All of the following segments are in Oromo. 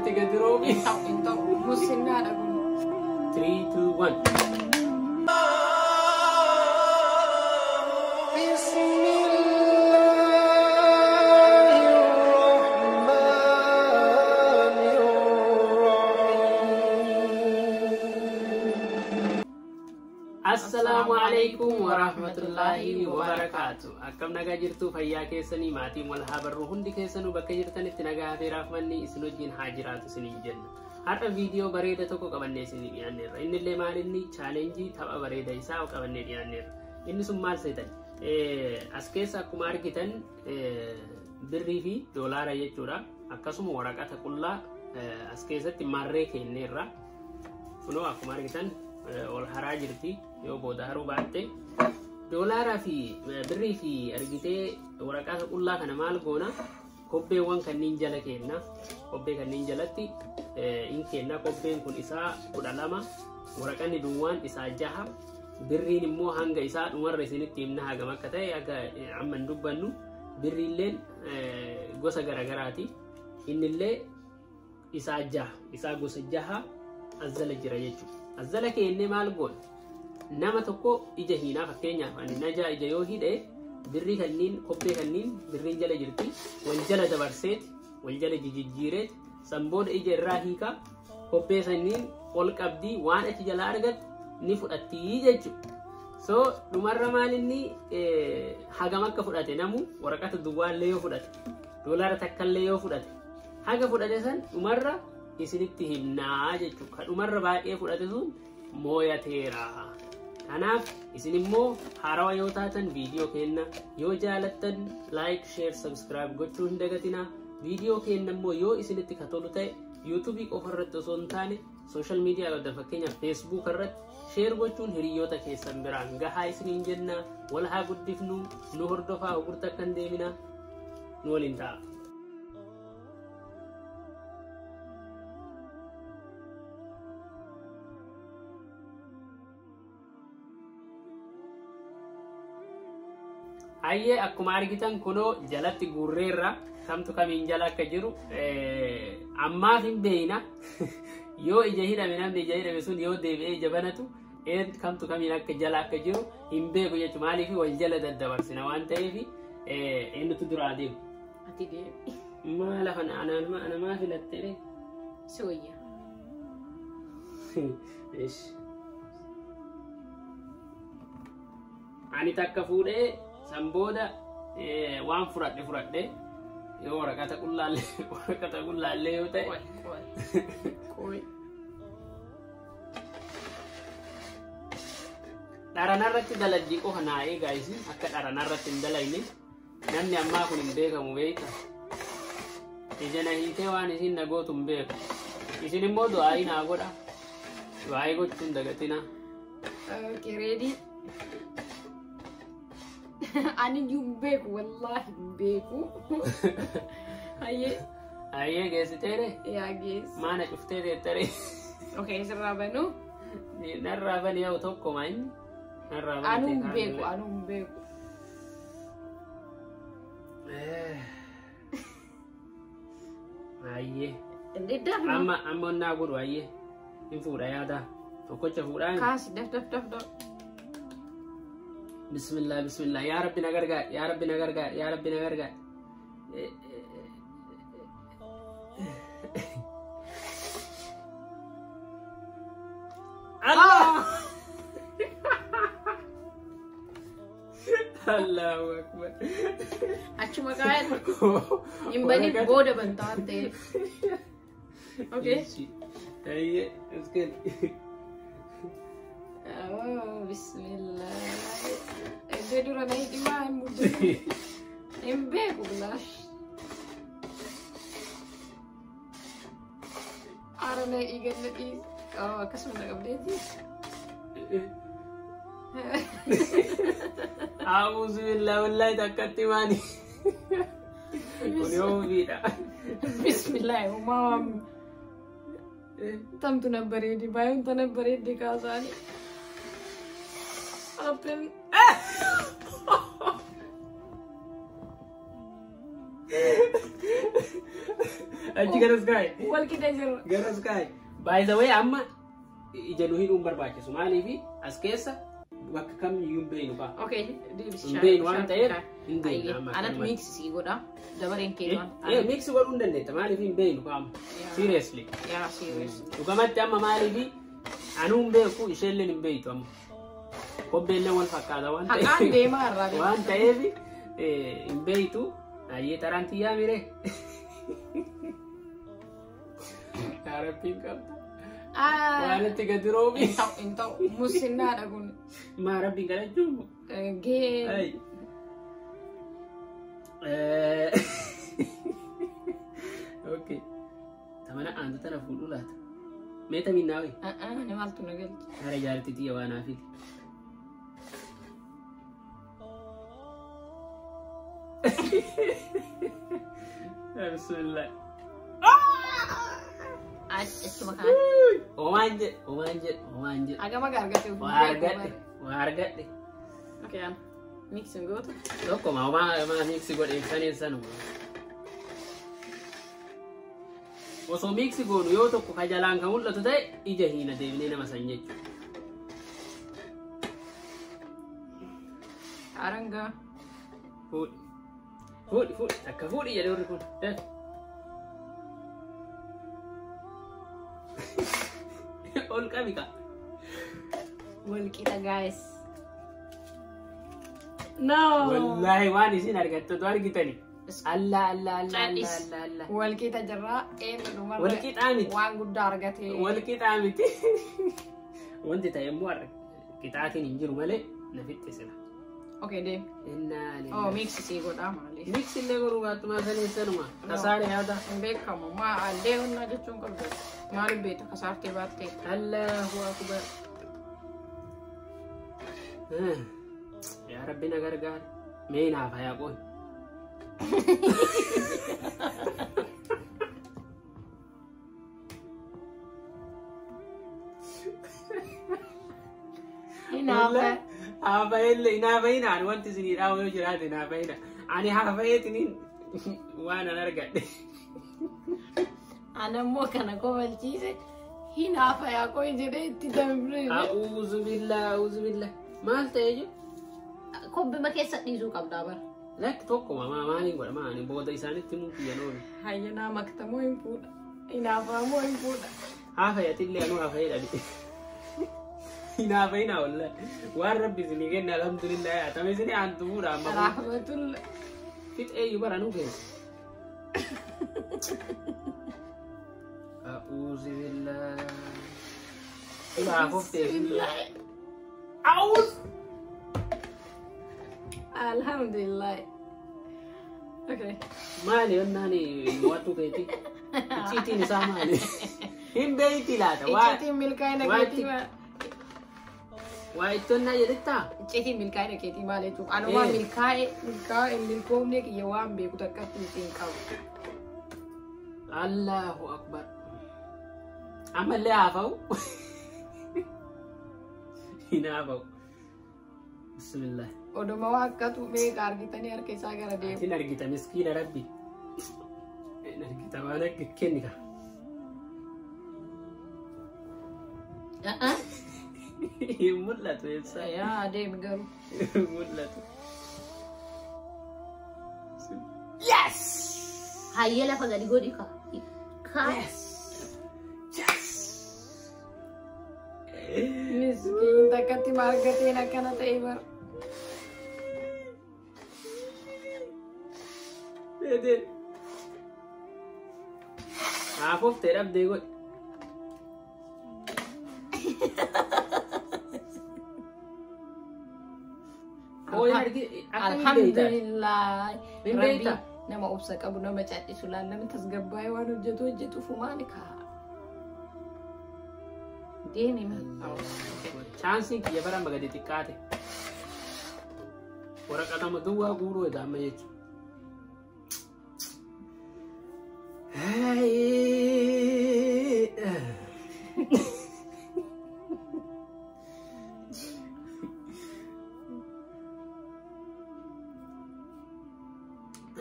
Natti gadi roobi. Hin ta'u musinnaadha kun. 3, 2, 1. Assalaamu alaikum warahmatullaahi wabarakaatu. Akkam nagaa jirtu fayyaa keessanii maatiin wal haa barru hundi keessanuu bakka jirtanitti nagaa fi raafmanni isin wajjin haa jiraatu isiniin jenna. Har'a viidiyoo bareeda tokko qabannee isinii dhiyaanneerra. Innillee maal inni challenge tapha bareeda isaa qabannee dhiyaanneerra. Inni sun maal seetan? As keessa akkuma argitan birrii fi doolaara jechuudha. Akkasuma waraqata qullaa as keessatti marree kenneerra. Kunoo akkuma argitan ol haraa jirti yoo booda haruu baatte. Doolaaraa fi birrii fi argitee waraqata qullaa kana maal goona? Kobbeewwan kanneen jala kenna. Kobbee kanneen jalatti in kenna. Kobbeen kun isaa 12, waraqanni duwwaan isaa 6, birriin immoo hanga isaa dhumarra isinitti himna hagam akka ta'e akka amma hin dubbannu. Birriilleen gosa garagaraati. Innillee isaa 6, isaa gosa 6 as jala jira jechuudha. As jala keennee maal goona? Nama tokko ija hiinaa fakkeenyaaf ani najaa ija yoo hidhe birrii kanneen kobbee kanneen birriin jala jirti wal jala dabarseeti wal jala jijjiireeti san booda ija irraa hiikaa kobbee sanniin ol qabdii waan achi jalaa argatte ni fudhatti jechuudha. So dhumarra maal inni hagam akka fudhate namu waraqata duwwaallee yoo fudhate doolaara takkallee yoo fudhate haga fudhate san dhumarra isinitti himnaa jechuudha. Ka dhumarra baay'ee fudhate sun mooyateera. Kanaaf isin immoo haarawaa yoo taatan viidiyoo keenna yoo jaalattan like, share, subscribe gochuu hin dagatinaa. Viidiyoo keenna immoo yoo isinitti ka tolu ta'e yuutuubii qofa irratti osoo hin taane social media qabdan fakkeenyaaf Facebook irratti share gochuun hiriyoota keessan biraan gahaa isiniin jenna. Wal haa guddifnu, nu hordofaa, gurgurtaa akka hin deemina, nu waliin ta'a. Hayyee akkuma argitan kunoo jalatti guurreerra kamtu kamiin jala akka jiru ammaaf hin beeyna. Yoo ija hidhame namni ija hidhame sun yoo deebi'ee ija banatu kamtu kamiin akka jala akka jiru hin beeku jechuudha. Maaliif wal jala daddabarsina waan ta'eef eenyutu dura adeemu? Ati deemi. Maal afaan ana maa filattee? Si wayya. Ani takka fuudhee san booda waan fudhadhe yoo waraqata qullaallee yoo ta'e. Qoy. Dharanarratti daladdii qofa naa eegaa isin akka dharanarratti hin dalayne namni ammaa kun hin beekamu beekta. Ija na hiitee waan isin na gootu hin beeku. Isin immoo du'aayii naa godha. Du'aayii gochuun dagatina. Okay, ready? Ani iyyuu hin beeku, wallaahi hin beeku. Hayyee. Hayyee geessiteere? Yaa geesse. Maana cuftee teettaree? Okay, sirraa banuu. Narraa bani yoo tokko maanyi. Narraa bani. Anuu hin beeku, anuu hin beeku. Hayyee. Dafna. Amma amma onnaa godhu hayyee. Hin fuudha yaada. Tokkocha fuudhaa. Kaasi daf daf daf daf. Bismillah bismillah yaa Rabbi na gargaar yaa Rabbi na gargaar yaa Rabbi na gargaar. Allah! Allahu Akbar. Achuma kaa'e hin banin booda bantaa waan ta'eef. Okay. Hayyee iskin. Oh, bismillah. Iddoo dura na hidhimaa hin mudatu. Hin beeku bilaash. Aara na eeganna dhiis. Oh, akkasuma na qabdeeti. A'uuzu billahi wallahi takkatti maani. Kun yoo fiidha. Bismillah uumaa tamtu na bareedi baay'een tana bareeddi kaasaani. Open. Achi garas kaa'i. Wal qixa jirra. Garas kaa'i. By the way amma ija nu hidhuun barbaachisu maaliif as keessa bakka kamiyyuu hin beeknu ba'a. Okay, deebisi. Hin beeknu waan ta'eef hin beeknu amma. Anatu mix sii godha. Dabareen kee waan. Mix godhuu hin dandeetta maaliif hin beeknu qaama. Seriously. Yaa serious. Dhugamatti amma maaliif anuu hin beeku isheelleen hin beektu amma. Kobbeelleen wal fakkaata waan ta'eef. Haqaan deemaa irraa. Waan ta'eef hin beektu. Ayyee taraan xiyyaa miree. Yaa Rabbiin qabda. Waan itti gadi roobi. Hin ta'u musinnaadha kun. Maa Rabbiin kadhachuun. Gee. Ay. Okay. Tamana aantu tana fuudhuu laata? Mee tamiin naa wayi? Ani maaltu na galche? Hara jaartii xiyya waan haafiti. Bismillah. Achuma kana. Homaan jedhe, homaan jedhe, homaan jedhe. Agama argate. Waa argadhe, waa argadhe. Okay, an mixing gootu. Tokkuma homaa homaa mix godhe ibsanii sanuma. Osoo mix goonu yoo tokko ka jalaan kan mul'atu ta'e ija hiina deemnee nama san jechuudha. Arangaa. Fuudhi. Fuudhi fuudhi takka fuudhi jedhe warri kun. Ol qabi ka. Wal qixa guys. No. Wallaahi waan isin argattu argitani. Allah Allah Allah Callis. Allah Allah. Wal qixa jirraa eenyu dhumarra. Wal qixaa miti. Waan guddaa argate. Wal qixaa miti. Wanti ta'e immoo qixaatiin hin jiru malee na fixxisina. Okay, deem. Innaa Oh, mix sii godhaa maali? Mix illee godhuu baattumaa sanii sanuma. Kasaare yaada. Hin beekamu. Maa allee humnaa jechuun qabdu. Maaliif beekta kasaartee baattee? Allahu akbar. Yaa Rabbi na gargaari. Mee naaf hayaa qoy. Hinaafa. Haafa'ellee hinaafa'ina ani wanti isinii dhaabu yoo jiraate hinaafa'ina. Ani haafa'eetiniin waan an argadhe. Ana immoo kana komalchiise hinaafa yaa qoy jedhee itti dambre. A'uuzu billah a'uuzu billah. Maal ta'ee jiru? Kobbima keessa dhiisuu qabdaa bara. Lakki tokkuma maa maaliin godha maa ani booda isaanitti himuu kiyya noonu. Hayyanaa maktamoo hin fuudha. Hinaafamoo hin fuudha. Haafa'atillee anuu haafa'ee dhabe. Hinaafa'ina wallahi. Waan rabbi isinii kenne alhamdulillah haa ta'u isinii aantu fuudha amma. Rahmatulla. Fixeeyyu bara anuu keessa. A'uuzu billah. Ilaa koftee. A'uuz. Alhamdulillah. Okay. Maali yonnaan mo'attuu keeti? Icciitiin isaa maali? Hin beeyti laata? Icciitiin milkaa'ina keetii maal? Waa ittonnaa jedhettaa? Icciitiin milkaa'ina keetii maal jechuudha? Ani waan milkaa'e milkaa'e milkoomne kiyya waan beeku takkatti miti hin qabu. Allahu akbar. Ammallee haafa'u. Hin haafa'u. Bismillah. Oduma waa akkatu meeqa argitanii harka isaa gara deemu. Atiin argita miskiina rabbi. Hin argita waan akka kenni ka. Hin mul'atu eessa? Yaa deemi garuu. Hin mul'atu. Yes! Hayyee lafa gadi godhi ka. Ka. Yes! Yes! Miskiin takkatti maargateen akkana ta'e bara. Beeteen. Haafoftee dhabdee godhi. Alhamdulillah. Hin beektaa? Rabbi nama obsa qabu nama cal'isu laal namni tasgabbaa'ee waan hojjetu hojjetu fumaani kaa. Deemi. Chaansiin kiyya bara amma gadi xiqqaate. Waraqatama duwwaa guuruu edda amma jechuudha.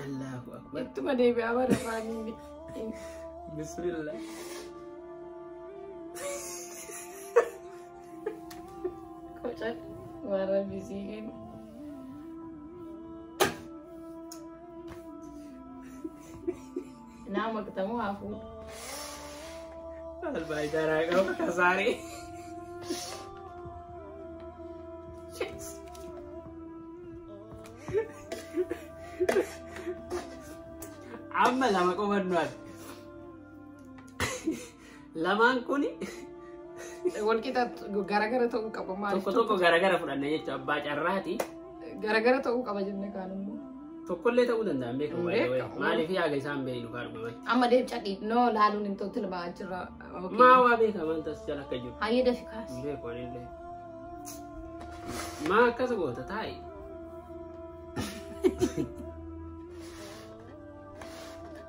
Allahu akbar. Ittuma deebi'aa bara afaaniin. Bismillah. Qocan waan rabbi sii kennu. Naa maktamu haa fuudhu. Albaayidaraa qaba kasaaree. Amma lama qofannu ati. Lamaan kuni Walqixa garagara ta'uu qaba maaliif? Tokko tokko garagara fudhanna jechuudha abbaa carraati. Garagara ta'uu qaba jenne kaan immoo. Tokkollee ta'uu danda'a hin beekamu. Hin beekamu. Maaliif yaaga isaan beeynu kaadhuma malee. Amma deem cadhii no laaluun hin ta'u tilmaa achirra. Maa waa beeka maal tas jala akka jiru. Hayyee dafi kaasi. Hin beeku anillee. Maa akkas goota taa'i.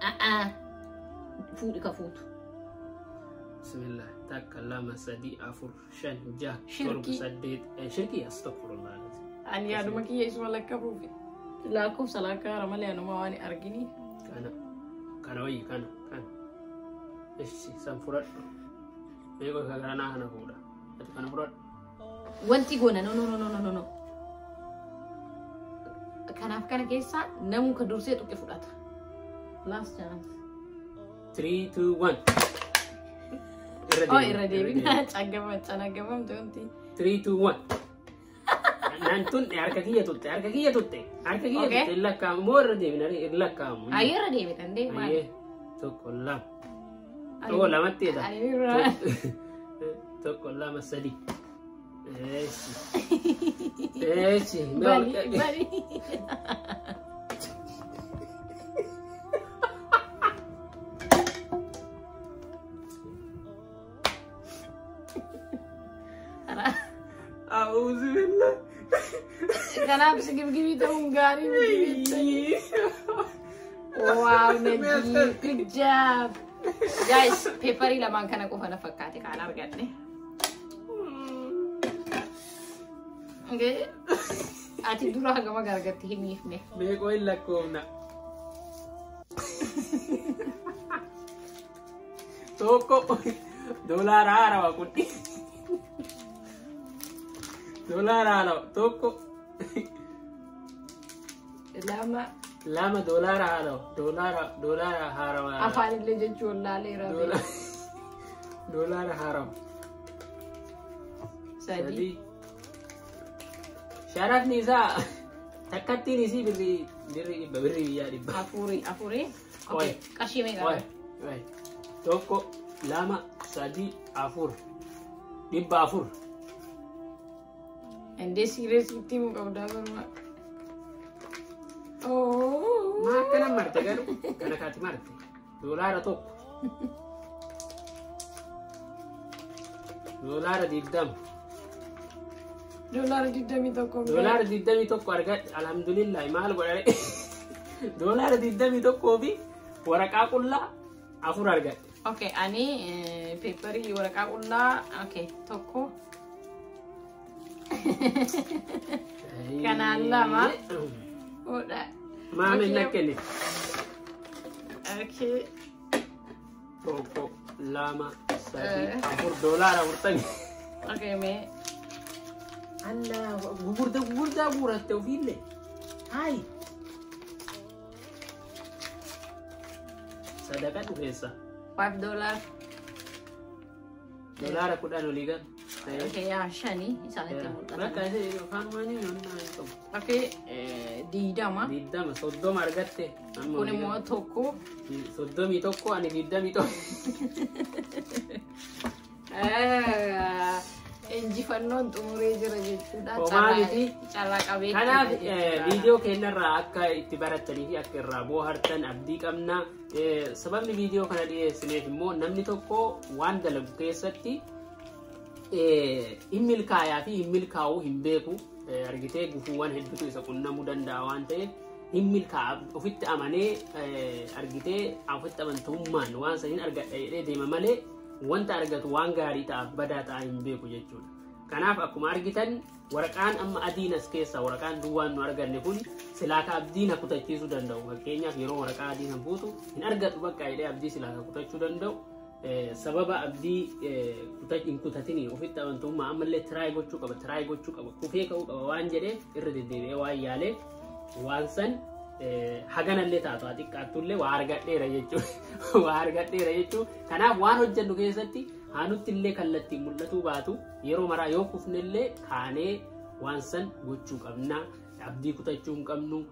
A'aa. Fuudhi ka fuutu. Bismillah. Takka lama sadi afur shan jaha torba Shirkii. saddeet. Shirkii astagfirullah. Ani yaaduma kiyya isuma lakkabuufi. Lakkoofsa lakkaara malee anuma waan hin argini. Kana kana wayyi kana kana. Ishi san fudhadhu. Meeqa ka garanaa kana fuudha. Ati kana fudhadhu. Wanti goona no no no no no no. Kanaaf kana keessaa namuu ka dursee tuqe fudhata. Last chance. 3 2 1. Irra Oh deebi. irra deebiin caggafa canaggafamte wanti. 3 2 1. Naan tunne harka kiyya tutte harka kiyya tutte harka kiyya Okay. tutte hin lakkaa'amu moo irra deebina hin lakkaa'amu. Hayyee irra deebitan deemu maali? Hayyee tokko lama. Tokko lamatti jedha. Ani irra. Tokko lama sadi. Eessi. Eessi. Bani bani. A'uuzu billah. Kanaaf si gibgibii ta'uun gaarii miti jettanii. Wow, Najib, good job. Guys, paperii lamaan kana qofa na fakkaate kan arganne. Okay. Ati dura hagama gargatti himiifne. Meeqoo hin lakkoofna. Tokko doolaara haarawa kun. Doolaara haarawa tokko Lama lama doolaara haarawa doolaara doolaara haarawa. Afaan illee jechuu wallaaleera. Doolaara haarawa. Sadi. Sadii. Sharafni isaa takkattiin isii birrii birrii dhibba birrii biyyaa dhibba. Afurii afurii. Oi. Okay. Qarshii meeqa? Oi, oi. Tokko, lama, sadi, afur. 400. Indee siireesitti himuu qabdaa baruma. Oh. Maa akkana marte garuu kana kaati marte. $1. $20. $21. $21 argadhe alhamdulillah maal godhare $21 fi waraqaa qullaa afur argadhe. Okay, ani paperii waraqaa qullaa okay tokko Kanaan lama. Fuudha. Maamil na kenne. Okay. Tokko lama sadi afur $40. Okay, mee Allah gugurda gugurdaa guuratte ofiillee. Hayi. Sadaqadhu keessa. $5. $10 olii gal. Okay, yaa shani isaanitti mul'ata. Bakka afaan maanii nonnaa hin qabu. Okay, 20. 20 30 argatte. Amma Kun olii immoo gal. tokko. 31 ani 21. Injifannoon xumuree jira jechuudha. Homaa miti. Carraa qabeetti. Kanaaf viidiyoo keenyarraa akka itti barattanii fi akka irraa bohaartan abdii qabna. Sababni viidiyoo kana dhiyeessineef immoo namni tokko waan dalagu keessatti hin milkaayaa fi hin milkaa'uu hin beeku. Argitee gufuuwwan hedduutu isa qunnamuu danda'a waan ta'eef hin milkaa'a ofitti amanee argitee ofitti amantummaan waan san hin argadha jedhee deema malee wanta argatu waan gaarii ta'aaf badaa ta'a hin beeku jechuudha. Kanaaf akkuma argitan waraqaan amma adiin as keessa waraqaan duwwaan nu arganne kun silaa ka abdii na kutachiisuu danda'u. Fakkeenyaaf yeroo waraqaa adii kan buutu hin argadhu bakka jedhee abdii silaa ka kutachuu danda'u. Sababa abdii hin kutatinii ofitti amantummaa ammallee try gochuu qaba, try gochuu qaba, kufee ka'uu qaba waan jedheef irra deddeebi'ee waan yaaleef waan san haganallee taatu haa xiqqaattullee waa argadheera jechuudha. Waa argadheera jechuudha. Kanaaf waan hojjennu keessatti haanutti illee kallattiin mul'atuu baatu yeroo maraa yoo kufnellee kaanee waan san gochuu qabna. Abdii kutachuu hin qabnu.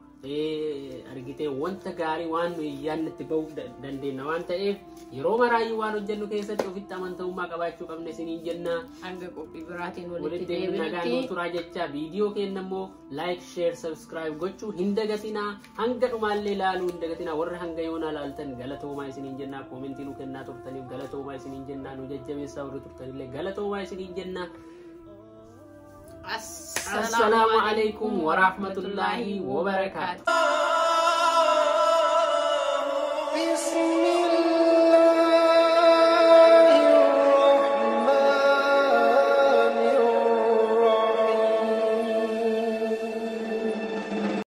Argitee wanta gaarii waan nuyi yaadnetti bahuu dandeenya waan ta'eef yeroo maraayyuu waan hojjennu keessatti ofitti amantamummaa qabaachuu qabna isiniin jenna. Hanga qophii biraatiin walitti walitti deebiin nagaan nuu deebinutti turaa jecha viidiyoo keenya immoo like, share, subscribe gochuu hin dagatinaa. Hanga dhumaallee ilaaluu hin dagatinaa. Warri hanga yoonaa ilaaltan galatoomaa isiniin jennaa. Koomentii nu kennaa turtaniif galatoomaa isiniin jennaa. Nu jajjabeessaa warri turtanillee galatoomaa isiniin jennaa. Assalaamu alaikum warahmatullaahi wabarakaatu. بسم